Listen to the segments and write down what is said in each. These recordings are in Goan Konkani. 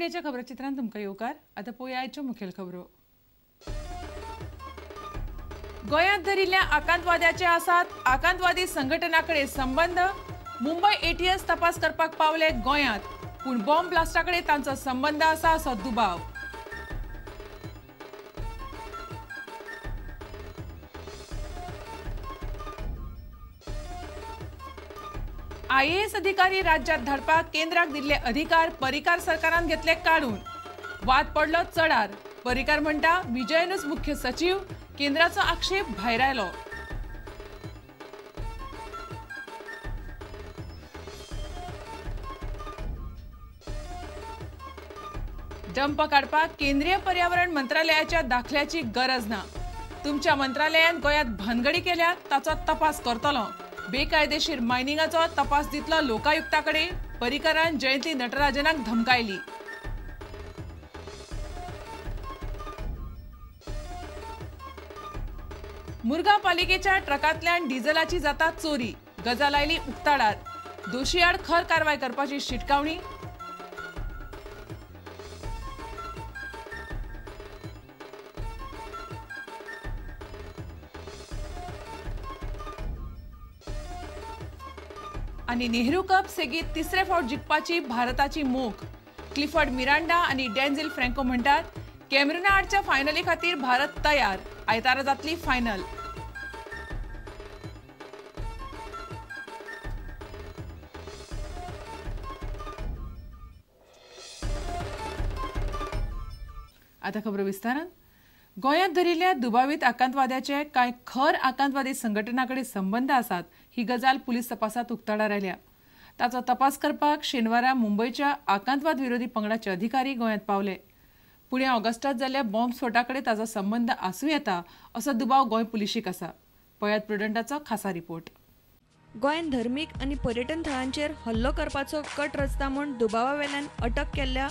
मिडियाच्या खबरचित्रांत तुमकां येवकार. आतां पळोवया आयच्यो मुखेल खबरो. गोंयांत धरिल्ल्या आकांतवाद्याचे आसात आकांतवादी संघटना कडेन संबंद. मुंबय एटीएस तपास करपाक पावले गोंयांत, पूण बॉम्ब ब्लास्टा कडेन तांचो संबंद आसा असो दुबाव. आयएएस अधिकारी राज्यात धाडपाक केंद्राक दिल्ले अधिकार पर्रीकार सरकारान घेतले काडून. वाद पडलो चडार. पर्रीकार म्हणटा विजयनूच मुख्य सचिव, केंद्राचो आक्षेप भायरायलो. डंप काडपाक केंद्रीय पर्यावरण मंत्रालयाच्या दाखल्याची गरज ना. तुमच्या मंत्रालयान गोंयांत भानगडी केल्या ताचो तपास करतलो. बेकायदेशीर मायनिंगाचो तपास दितलो लोकायुक्ता कडेन. पर्रीकारान जयंती नटराजनाक धमकायली. मुरगांव पालिकेच्या ट्रकांतल्यान डिझलाची जाता चोरी. गजाल आयली उक्ताडार. दोशी आड खर कारवाय करपाची शिटकावणी. आनी नेहरू कप सेगीत तिसरे फावट जिखपाची भारताची मोख. क्लिफर्ड मिरांडा आनी डेन्झिल फ्रँको म्हणटात कॅमेरुना आडच्या फायनली खातीर भारत तयार. आयतारा जातली फायनल. आता खबर विस्तारान. गोंयांत धरिल्ल्या दुबावीत आकांतवाद्याचे कांय खर आकांतवादी संघटना कडेन संबंद आसात ही गजाल पुलीस तपासात उक्ताडार आयल्या. ताचो तपास करपाक शेनवारा मुंबयच्या आकांतवाद विरोधी पंगडाचे अधिकारी गोंयांत पावले. पुणे ऑगस्टात जाल्ल्या बॉम्ब स्फोटा कडेन ताचो संबंद आसूं येता असो दुबाव गोंय पुलिशीक आसा. पळयात प्रुडंटाचो खासा रिपोर्ट. गोंयांत धर्मीक आनी पर्यटन थळांचेर हल्लो करपाचो कट रचता म्हूण दुबावा वेल्यान अटक केल्ल्या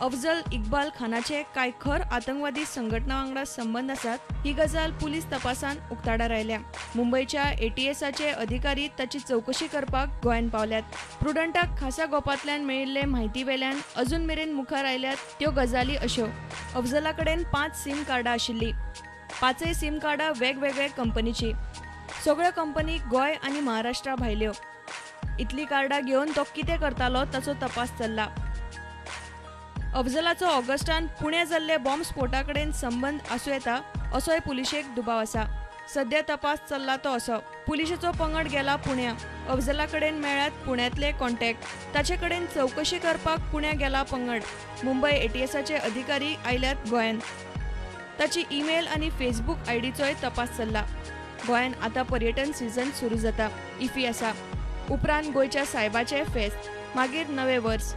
अफजल इक्बाल खानाचे कांय खर आतंकवादी संघटना वांगडा संबंद आसात ही गजाल पुलीस तपासान उक्ताडार आयल्या. मुंबयच्या एटीएसाचे अधिकारी ताची चवकशी करपाक गोंयांत पावल्यात. प्रुडंटाक खासा गोपांतल्यान मेळिल्ले म्हायती वेल्यान अजून मेरेन मुखार आयल्यात त्यो गजाली अश्यो. अफजला कडेन 5 सिम कार्डां आशिल्लीं. 5 सिम कार्डां वेगवेगळे कंपनीची. सगळ्यो कंपनी गोंय आनी महाराष्ट्रा भायल्यो. इतली कार्डां घेवन तो कितें करतालो ताचो तपास चल्ला. अफजलाचो ऑगस्टान पुण्या जाल्ले बॉम्ब स्फोटा कडेन संबंद आसूं येता असोय पुलिशेक दुबाव आसा. सद्या तपास चल्ला तो असो. पुलिशेचो पंगड गेला पुण्या. अफजला कडेन मेळ्ळ्यात पुण्यांतले कॉन्टॅक्ट. ताचे कडेन चवकशी करपाक पुण्या गेला पंगड. मुंबय एटीएसाचे अधिकारी आयल्यात गोंयांत. ताची ईमेल आनी फेसबूक आयडीचोय तपास चल्ला. गोंयांत आतां पर्यटन सिजन सुरू जाता. इफी आसा. उपरांत गोंयच्या सायबाचें फेस्त, मागीर नवें वर्स.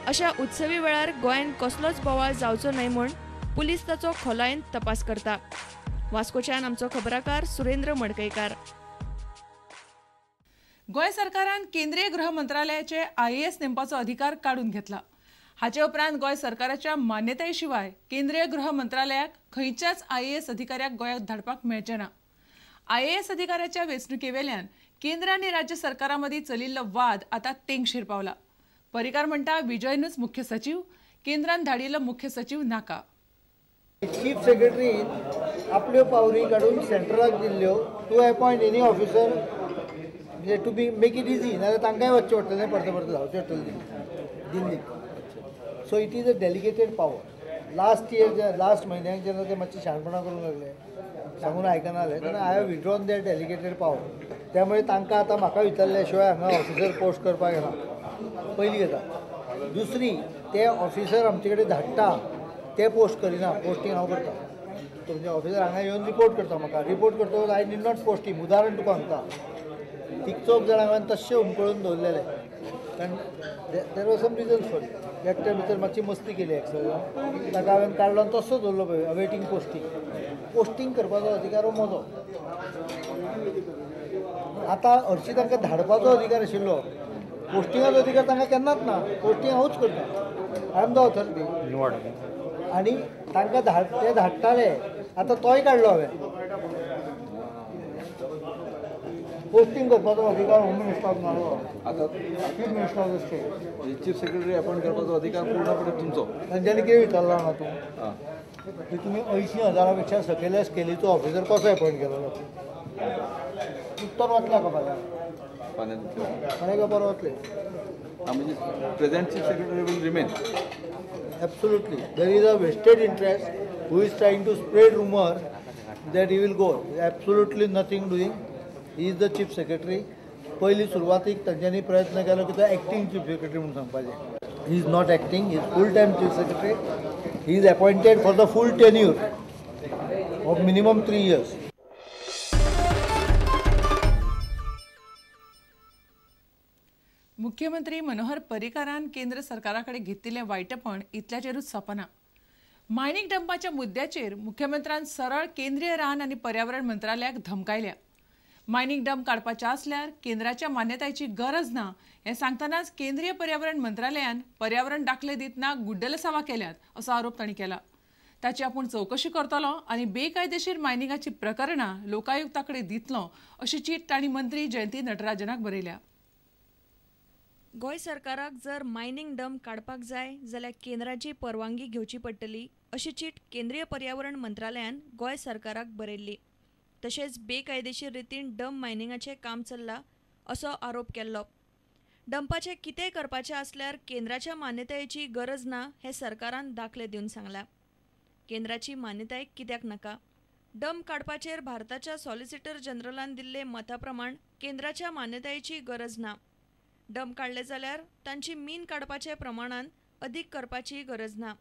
अशा उत्सवी वेळार गोंयांत कसलोच बोवाळ जावचो न्हय म्हूण पुलीस ताचो खोलायेन तपास करता. वास्कोच्यान आमचो खबराकार सुरेंद्र मडकयकार. गोंय सरकारान केंद्रीय गृह मंत्रालयाचे आयएएस नेमपाचो अधिकार काडून घेतला. हाचे उपरांत गोंय सरकाराच्या मान्यताये शिवाय केंद्रीय गृह मंत्रालयाक खंयच्याच आयएएस अधिकाऱ्याक गोंयांत धाडपाक मेळचें ना. आयएएस अधिकाऱ्याच्या वेंचणुके वेल्यान केंद्र आनी राज्य सरकारा मदीं चलिल्लो वाद आतां तेंगशेर पावला. पर्रीकार म्हणटा विजयनूच मुख्य सचिव, केंद्रान धाडिल्लो मुख्य सचिव नाका. चीफ सेक्रेटरीन आपल्यो पावरी काडून सेंट्रलाक दिल्ल्यो टू अपॉयंट एनी ऑफिसर म्हणजे to be make it easy, नाजाल्यार तांकांय वचचें पडटलें, परतें परतें धांवचें पडटलें दिल्लीक. So it is a delegated power. Last year last म्हयन्याक जेन्ना ते मातशे शाणपणां करूंक लागले, सांगून आयकना जालें, तेन्ना I have withdrawn their delegated power. त्यामुळे तांकां आतां म्हाका विचारल्या शिवाय हांगा ऑफिसर पोस्ट करपाक येना, पयली गजाल. दुसरी, ते ऑफिसर आमचे कडेन धाडटा ते पोस्ट करिना, पोस्टींग हांव करता. तुमचे ऑफिसर हांगा येवन रिपोर्ट करता म्हाका, रिपोर्ट करतकच I need not post him. उदाहरण तुका सांगता, तीग चौग जाणांक हांवें तश्शे हुमकळून दवरलेले, कारण there was some reasons for it. एकट्या भितर मातशी मस्ती केली एक्सरसाइज, ताका हांवें काडलो आनी तसो दवरलो पळय अवेटींग पोस्टींग. पोस्टींग करपाचो अधिकार हो म्हजो. आतां हरशीं तांकां धाडपाचो अधिकार आशिल्लो, पोस्टिंगाचो अधिकार तांकां केन्नाच ना. पोस्टींग हांवूच करता, I am the authority. आनी तांकां ते धाडटाले, आतां तोय काडलो हांवें. पोस्टिंग करपाचो अधिकार होम मिनिस्टराक ना, आतां chief minister of the state. Chief secretary appoint करपाचो अधिकार पूर्णपणे तुमचो. तांच्यांनी कितें विचारलां ना तूं की तुमी 80,000 पेक्षा सकयल्या स्केलीचो ऑफिसर कसो अपॉयंट केलो? उत्तर वतलें खबर फाल्यां खबर वतलें. म्हणजे present chief secretary will remain. Absolutely. There is a vested interest who is trying to spread rumour that he will go. Absolutely nothing doing. He is the chief secretary. पयली सुरवातीक तांच्यांनी प्रयत्न केलो की तो एक्टींग चीफ सेक्रेटरी म्हणून सांगपाचें. He is not acting, he is full time chief secretary. He is appointed for the full tenure of minimum 3 years. मुख्यमंत्री मनोहर पर्रीकारान केंद्र सरकारा कडेन घेतिल्लें वायटपण इतल्याचेरूच सोंपना. मायनींग डंपाच्या मुद्द्याचेर मुख्यमंत्र्यान सरळ केंद्रीय रान आनी पर्यावरण मंत्रालयाक धमकायल्या. मायनींग डंप काडपाचें आसल्यार केंद्राच्या मान्यतायेची गरज ना हें सांगतनाच केंद्रीय पर्यावरण मंत्रालयान पर्यावरण दाखले दितना गुड्डलसावा केल्यात असो आरोप तांणी केला. ताची आपूण चवकशी करतलो आनी बेकायदेशीर मायनिंगाची प्रकरणां लोकायुक्ता कडेन दितलो अशी चीट तांणी मंत्री जयंती नटराजनाक बरयल्या. गोंय सरकाराक जर मायनिंग डंप काडपाक जाय जाल्यार केंद्राची परवानगी घेवची पडटली अशी चीट केंद्रीय पर्यावरण मंत्रालयान गोंय सरकाराक बरयल्ली. तशेंच बेकायदेशीर रितीन डंप मायनिंगाचें काम चल्लां असो आरोप केल्लो. डंपाचें कितेंय करपाचें आसल्यार केंद्राच्या मान्यतायेची गरज ना हें सरकारान दाखले दिवन सांगलां. केंद्राची मान्यताय कित्याक नाका? डंप काडपाचेर भारताच्या सॉलिसिटर जनरलान दिल्ले मता प्रमाण केंद्राच्या मान्यतायेची गरज ना. डंप काडले जाल्यार तांची मीन काडपाचे प्रमाणान अदीक करपाची गरज ना.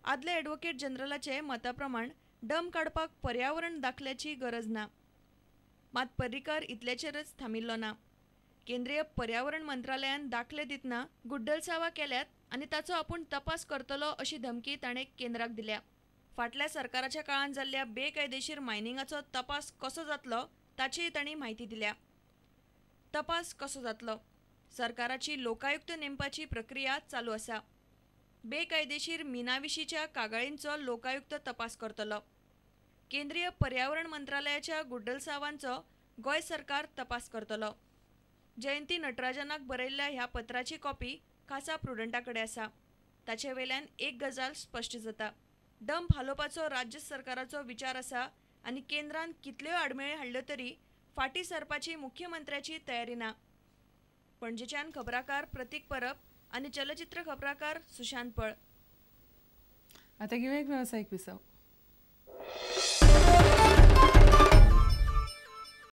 आदले ॲडव्होकेट जनरलाचे मता प्रमाण डंप काडपाक पर्यावरण दाखल्याची गरज ना. मात पर्रीकार इतल्याचेरच थांबिल्लो ना. केंद्रीय पर्यावरण मंत्रालयान दाखले दितना गुड्डलसावा केल्यात आनी ताचो आपूण तपास करतलो अशी धमकी ताणें केंद्राक दिल्या. फाटल्या सरकाराच्या काळांत जाल्ल्या बेकायदेशीर मायनिंगाचो तपास कसो जातलो ताचीय तांणी म्हायती दिल्या. तपास कसो जातलो? सरकाराची लोकायुक्त नेमपाची प्रक्रिया चालू आसा. बेकायदेशीर मिनाविशींच्या कागाळींचो लोकायुक्त तपास करतलो. केंद्रीय पर्यावरण मंत्रालयाच्या गुड्डलसावांचो गोंय सरकार तपास करतलो. जयंती नटराजनाक बरयल्ल्या ह्या पत्राची कॉपी खासा प्रुडंटा कडेन आसा. ताचे वेल्यान एक गजाल स्पश्ट जाता, डंप हालोवपाचो राज्य सरकाराचो विचार आसा आनी केंद्रान कितल्योय आडमेळी हाडल्यो तरी फाटीं सरपाची मुख्यमंत्र्याची तयारी ना. पणजेच्यान खबराकार प्रतीक परब आनी चलचित्र खबराकार सुशांत पळ. आता घेऊया एक व्यावसायिक विसव.